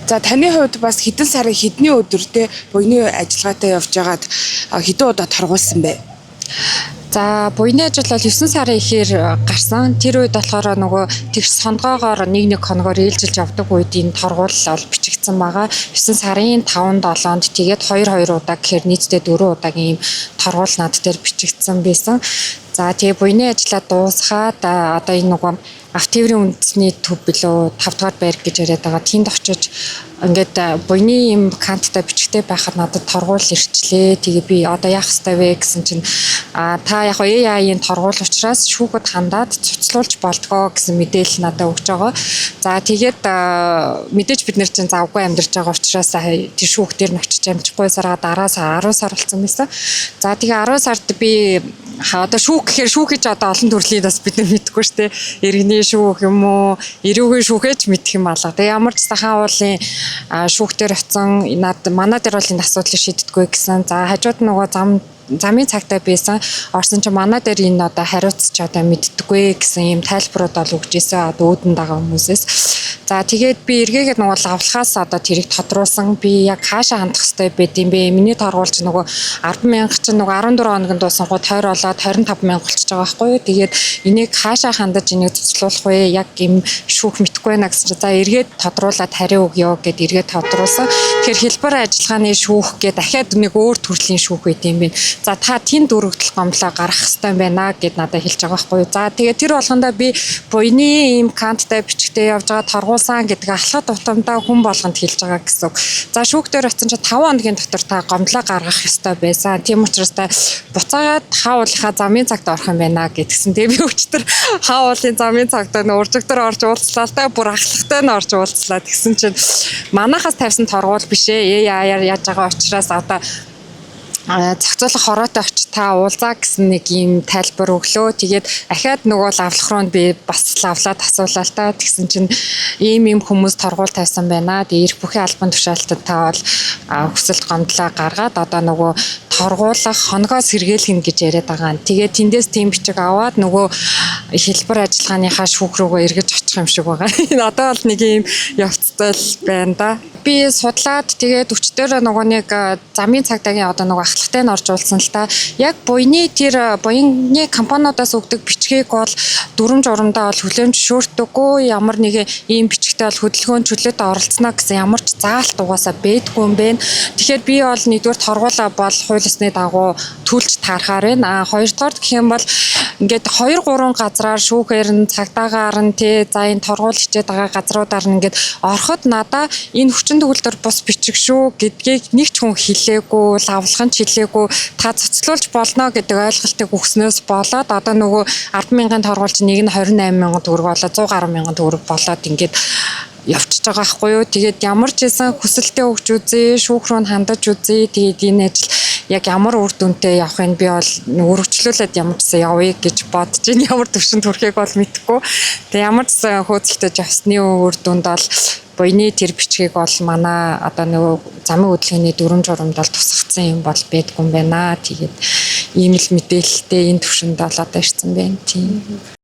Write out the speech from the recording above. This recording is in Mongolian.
За, таны хувьд бас хэдэн сарын хэдний өдөр те буяны ажиллагаатай явж байгаад хэдэн удаа торгуулсан бэ? За, буяны ажил бол 9 сарын ихээр гарсан. Тэр үед болохоор нөгөө тэгш сонгоогоор нэг нэг хоногоор ээлжилж явдаг үед энэ торгуул бол бичигдсэн байгаа. 9 сарын 5 7-нд тэгээд 2 2 удаа гэхээр нийтдээ 4 удаагийн ийм торгуул над дээр бичигдсэн байсан. За, тэгээ буяны ажлаа дуусгаад одоо энэ нөгөө автотээврийн үндэсний төв билүү 5 дугаар байр гэж яриад байгаа. Тэнд очиж ингээд буяны юм канттай бичгтэй байхад надад торгуул ирчлээ. Тэгээ би одоо яах ёстой вэ гэсэн чинь та яг AI-ийн торгуул учраас шүүхэд хандаад цуцлуулж болдгоо гэсэн мэдээлэл надад өгч байгаа. За, тэгээд мэдээж бид нар чинь завгүй амьдарч байгаа учраас тэр шүүх дээр нь очиж амжихгүй сараа дараа сар 10 сар болсон байсан. За, тэгээ 10 сард би одоо шүүх гэхээр шүүх гэж одоо олон төрлийн бас бид нар мэдэхгүй шүү дээ. Иргэний шүүх юм уу, эрүүгийн шүүхээ ч мэдэх юм алга. Тэгээ ямар ч сахан уулын шүүх дээр очсон над манай дээр бол энэ асуудлыг шийддэггүй гэсэн. За, хажууд нь нөгөө замын цагтаа байсан. Орсон чинь манай дээр энэ одоо хариуц ч одоо мэддэггүй гэсэн ийм тайлбарууд бол өгч ирсэн одоо үүдэн дагаа хүмүүсээс. За, тэгээд би эргээгээд нөгөө лавлахаас одоо тэрийг тодруулсан. Би яг хаашаа хандах хэрэгтэй байд юм бэ? Миний торгуулч нөгөө 10,000 чинь нөгөө 14 хоногийн дуусангууд 20 болоод 25 мянга болчихж байгаа байхгүй юу? Тэгээд энийг хаашаа хандаж энийг цуцлуулах вэ? Яг юм шүүх мэдэхгүй байна гэсэн чинь за, эргээд тодруулаад хариу өгөө гэд эргээд тодруулсан. Тэгэхээр хэлбэр ажиллагааны шүүх гээд дахиад нэг өөр төрлийн шүүх байт юм байна. За, та тэнд дөрөгдөл гомдлоо гаргах хэрэгтэй байна гэд надад хэлж байгаа байхгүй юу? За, тэгээд тэр болгондоо би буяны ийм канттай бичгтээ явж байгаа торгуулсан гэдэг алхах тутамдаа хүн болгонд хэлж байгаа гэсэн үг. За, шүүх дээр очсон чинь 5 хоногийн дотор та гомдлоо гаргах ёстой байсан. Тийм учраас та буцаагаад хаа уулынхаа замын цагт орох юм байна гэдгсэн. Тэгээ би өчтөр хаа уулын замын цагт нөө уржигдар орж уулзлаа л та, бүр ахлахтай нь орж уулзлаа. Тэгсэн чинь манахаас тавьсан торгуул биш ээ. AI-аар яаж байгаа учраас одоо зохицуулах хороотой очиж та уулзаа гэсэн нэг ийм тайлбар өглөө. Тэгээд ахаад нөгөө лавлах руу би бас лавлаад асуулаа л та. Тэгсэн чинь ийм ийм хүмүүс торгуул тавьсан байна. Тэгээд эрх бүхий албан тушаалтад та бол хүсэлт гомдлоо гаргаад одоо нөгөө торгуулах хоногоо сэргийлгэн гэж яриад байгаа. Тэгээд тэндээс тийм бичиг аваад нөгөө хэлбэр ажиллагааныхаа шүүх рүүгээ эргэж очих юм шиг байгаа. Одоо бол нэг ийм явцтай л байна да. Би судлаад тэгээд өчтөр нөгөө нэг замын цагдаагийн одоо нөгөө ахлагтай нь орж уулзсан л та. Яг буяны тэр буяны компаниудаас өгдөг бичгийг бол дүрэм журамдаа бол хүлээн зөвшөөрдөггүй, ямар нэгэн ийм бичгтэй бол хөдөлгөөн чөлөөтэй оролцоно гэсэн ямар ч заалт угаасаа байдгүй юм байна. Тэгэхээр би бол нэгдүгээр торгуулаа бол хууль ёсны дагуу төлж таарахаар байна. А хоёрдугаар гэх юм бол ингээд 2 3 газраар шүүхээр нь цагдаагаар нь тий, за, энэ торгуул хичээд байгаа газруудаар нь ингээд ороход надаа энэ хүчин төгөлдөр бус бичиг шүү гэдгийг нэг ч хүн хэлээгүй, лавлах нь ч хэлээгүй, та цоцлуулж болно гэдэг ойлголтыг өгснөөс болоод одоо нөгөө 10,000-ын торгуулч нэг нь 28 мянган төгрөг болоод 100 гаруй мянган төгрөг болоод ингээд явчихж байгаа байхгүй юу. Тэгээд ямар ч байсан хүсэлтээ өгч үзье, шүүх рүү нь хандаж үзье. Тэгээд энэ ажил яг ямар үр дүнтэй явахыг би бол өргөжлүүлээд ямар ч гэсэн явъя гэж бодож байна. Ямар төвшөнд хүрэхийг бол мэдэхгүй. Тэгээд ямар ч гэсэн хөөцөлтөж явсны үр дүнд бол буяны тэр бичгийг бол манай одоо нөгөө замын хөдөлгөөний дүрэм журамд бол тусгацсан юм бол байдгүй юм байна. Тэгээд ийм л мэдээлэлтэй энэ төвшөнд бол одоо ирсэн байна. Тийм.